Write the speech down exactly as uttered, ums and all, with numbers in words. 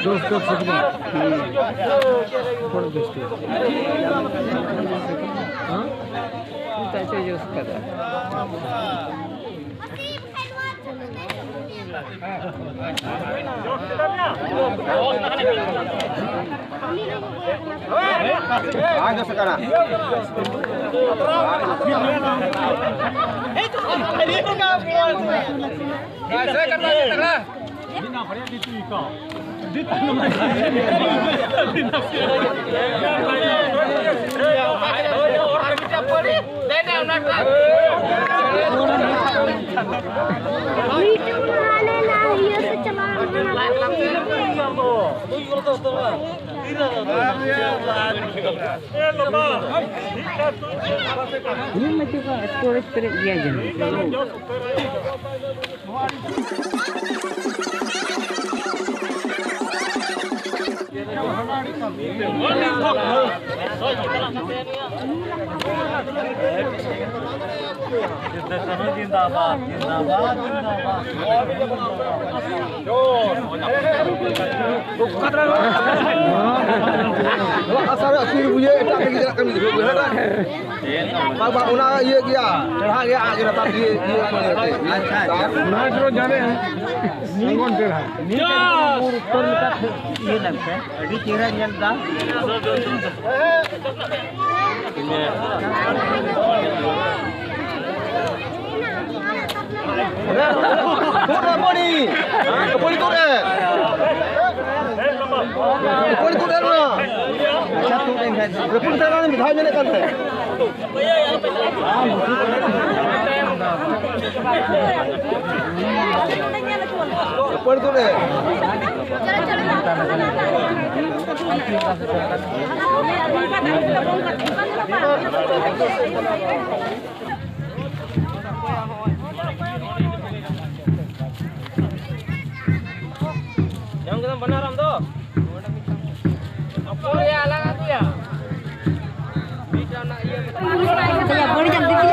ᱫᱳᱥ ᱫᱚ ᱥᱩᱫᱷᱩ᱾ ᱦᱩᱸ᱾ ᱵᱚᱲ ᱫᱳᱥ ᱫᱚ᱾ ᱦᱮᱸ? ᱪᱮᱫᱟᱜ ᱪᱚ ᱡᱳᱥ ᱠᱟᱫᱟ᱾ ᱢᱤᱫᱴᱟᱝ ᱢᱟ ᱦᱟᱱᱮ ᱱᱟ ᱤᱭᱟᱹ ᱥᱮᱫ ᱪᱟᱞᱟᱣ ᱞᱮᱱᱟ᱾ ᱤᱧ ᱢᱟ ᱪᱮᱫ ᱠᱚ ᱥᱴᱳᱨᱮᱡᱽ ᱯᱮᱨᱮᱡ ᱜᱮᱭᱟ ᱡᱟᱹᱱᱤᱡ᱾ ᱡᱤᱱᱫᱟᱵᱟᱫ, ᱡᱤᱱᱫᱟᱵᱟᱫ, ᱡᱤᱱᱫᱟᱵᱟᱫ᱾ ᱱᱚᱣᱟ ᱟᱥᱟ ᱨᱮ ᱟᱹᱛᱩ ᱨᱮ ᱵᱩᱡᱷᱟᱹᱣ, ᱮᱴᱟᱜ ᱨᱮᱜᱮ ᱪᱟᱞᱟᱜ ᱠᱟᱱᱟ, ᱵᱩᱡᱷᱟᱹᱣ ᱵᱩᱡᱷᱟᱹᱣ ᱫᱟ᱾ ᱵᱟᱝ, ᱵᱟᱝ, ᱚᱱᱟ ᱤᱭᱟᱹ ᱜᱮᱭᱟ, ᱴᱮᱲᱦᱟ ᱜᱮᱭᱟ, ᱟᱡ ᱜᱮ ᱞᱟᱛᱟᱨ ᱤᱭᱟᱹ, ᱤᱭᱟᱹ ᱠᱚ ᱧᱮᱞ ᱛᱮ᱾ ᱟᱪᱪᱷᱟ, ᱟᱪᱪᱷᱟ᱾ ᱚᱱᱟ ᱫᱚ ᱡᱟᱱᱮ, ᱥᱟᱝᱜᱚᱱ ᱴᱮᱲᱦᱟ᱾ ᱱᱤᱭᱟᱹ ᱩᱛᱛᱚᱨ ᱞᱮᱠᱟ ᱤᱭᱟᱹ ᱞᱮᱱ ᱠᱷᱟᱱ ᱟᱹᱰᱤ ᱪᱮᱦᱨᱟ ᱧᱮᱞ ᱫᱟ᱾ ᱛᱩᱫ ᱨᱮ ᱯᱟᱹᱲᱤ᱾ ᱯᱟᱹᱲᱤ ᱛᱩᱫ ᱨᱮ᱾ ᱯᱟᱹᱲᱤ ᱛᱩᱫ ᱨᱮ ᱱᱚᱣᱟ᱾ ᱨᱟᱹᱯᱩᱫ ᱛᱟᱭ ᱱᱚᱣᱟ ᱢᱤᱫ ᱫᱷᱟᱣ ᱧᱮᱞᱮᱫ ᱠᱟᱱ ᱛᱟᱦᱮᱸᱫ᱾ ᱯᱟᱹᱲᱤ ᱛᱩᱫ ᱨᱮ᱾ ᱧᱟᱢ ᱠᱮᱫᱟᱢ ᱵᱟᱱᱟᱨ ᱟᱢ ᱫᱚ? ᱚᱠᱚᱭ ᱟᱞᱟᱝ ᱟᱹᱜᱩᱭᱟ? ᱢᱤᱫᱴᱟᱝ ᱚᱱᱟ ᱤᱭᱟᱹ